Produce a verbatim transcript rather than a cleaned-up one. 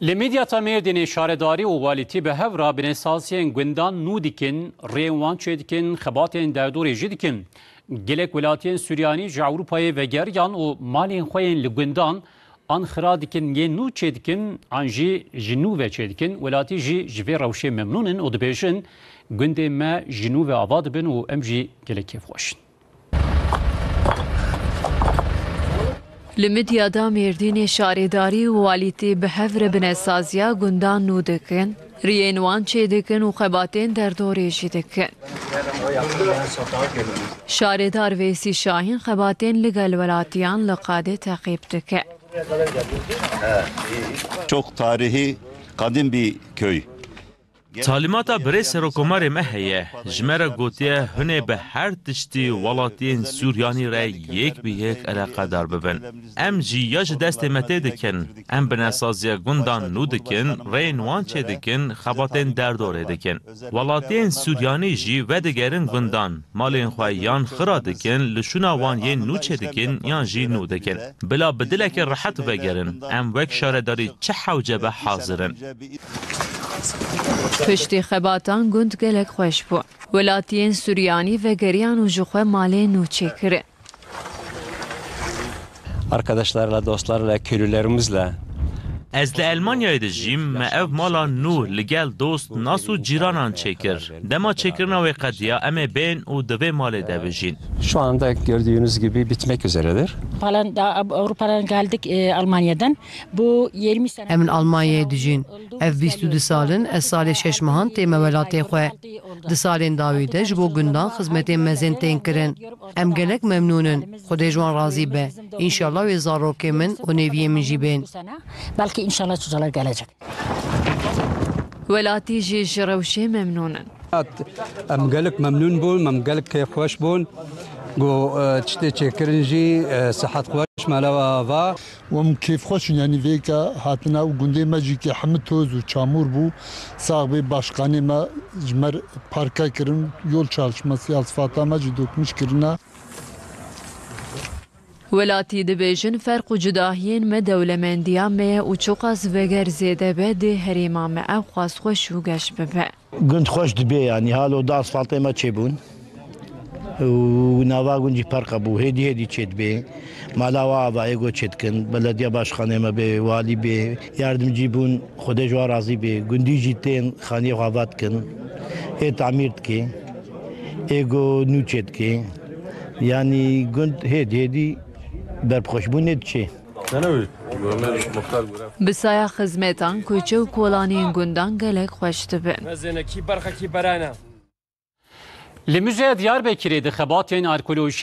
Li Midyata Mêrdînê şaredarî û walîtî bi hev re binesaziyên gundan nû dikin, rêyên wan çêdikin, xebatên derdorê jî dikin. Gelek welatiyên Suryanî ji Ewropayê vegeriyan û malên xwe yên li gundan an xira dikin, yên nû çêdikin, an jî ji nû ve çêdikin. Welatî jî ji vê rewşê memnûn in û dibêjin, gundên me ji nû ve ava dibin û em jî gelek kêfxweş in. Li Midyada Mêrdînê şaredarî û walîtî bi hev re binesaziya gundan nû dikin, riyên wan çêdikin û xebatên derdorê jî dikin. Şaredar Veysî Şahîn xebatên li gel welatiyan li qadê teqîb dike. Çok tarihi, kadim bir köy. Talîmata birê Serokkomarê me heye. Ji me re gotiye hunê bi her tiştî welatiyên Suryanî re yek bi yek eleqedar bibin. Em jî ya ji destê me tê dikin. Em binesaziya gundan nû dikin, rêyên wan çêdikin, xebatên derdorê dikin. Welatiyên Suryanî jî vedigerin gundan, malên xwe yan xira dikin, li şûna wan yên nû çêdikin yan jî nû dikin. Bila bi dilekî rehet vegerin, em wek şaredarî çi hewce be hazir in. Piştî xebatan gund gelek xweş bû. Welatiyên Suryanî vegeriyan û ji xwe malê nû çêkirin. Arkadaşlarla, dostlarla, köylülerimizle. Ez li Elmanyayê dijîm, me ev mala nû li gel dost, nas û cîranan çêkir. Dema çêkirina wê qediya, em ê bên û di vê malê de bijîn. Şu anda gördüğünüz gibi bitmek üzeredir. Avrupa'dan geldik, e, Almanya'dan. Bu yirmi sene. Em li Almanyayê dijîn. Ev bîst û du sal in, ez salê şeş mehan tême welatê xwe. Di salên dawî de ji bo gundan xizmetên mezin tên kirin. Em gelek memnûn in. Xwedê ji wan razî be. Înşallah wê zarokê min û nêviyê min jî bên. Belki inşallah çocuklar gelecek. Welatî jî ji rewşê memnûn in. Em gelek memnûn bûn, em gelek kêfxweş bûn. Ku, e, tiştê çêkirin jî, e, sihet xweş, melewa ava. Em kêfxweş in, yanî vêka hatina û gundê me jî ke hemî toz û çamûr bû. Sax bê başkanê me ji me re parke kirin, yol çalışması ya sifata me jî dokmiş kirine. Welatî dibêjin ferq û cudahiyên me dewlemendiya me ye û çiqas veger zêde be dê herêma me ew qas xweş û geş bibe. Gund xweş dibe, yanî halo da asfaltê me çêbûn û nava gund jî perqe bû, hêdî hêdî çêdibe. Mala wa avayê go çêdikin, belediye başkanê me bê, walî bê, yardimcî bûn, Xwedê ji wan razî bê. Gundî jî tên xaniyê xwe ava dikin, ê tamîr dike, ê go nû çêdike. Yanî gund hêdî hêdî ber bi xweşbûnê diçe. Bi saya xizmetan, koçe û kolanên gundan gelek xweş dibin. Li Muzeya Diyarbekirê di xebatên arkeolojî